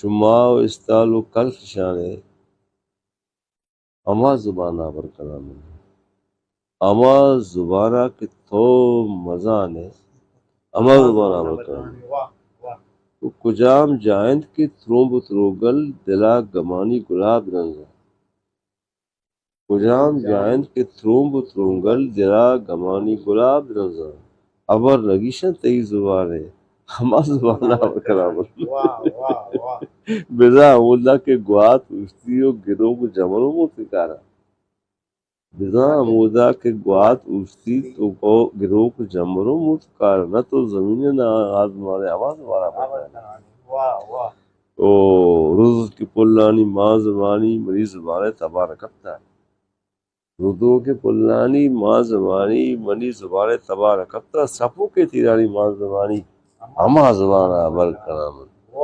شما و استال و کلک شان ء ہما زبان ء ہبر کناں من۔ ہما زبان ء کہ تو مزان ئے، ہما زبان ء ہبر کناں من۔ واہ، واہ۔ تو کجام جاہ انت کہ ترومب و تروگل دل ء گمانی گلاب رنزاں؟ کجام جاہ انت کہ ترومب و تروگل دل ء گمانی گلاب رنزاں؟ ہبر نگیشن تئی زبان ء، ہما زبان ء ہبر کناں من۔ واہ، واہ، واہ۔ بزاں ہمودا کہ گوات اوشتی و گروک جمر و موت کاراں۔ بزاں ہمودا کہ گوات اوشتی تو گو-، گروک جمر و موت کار نہ تو زمین ء نہ آزمان ء، ہما زبان ء ہبر کناں۔ واہ، واہ۔ او رزق پلانی مان زمانی منی زبان ء تبا نہ کپتہ۔ ردوک پلانی مان زمانی منی زبان ء تبا نہ کپتہ۔ سپوکیں تیرانی مان زمانی ہما زبان ء ہبر کناں من۔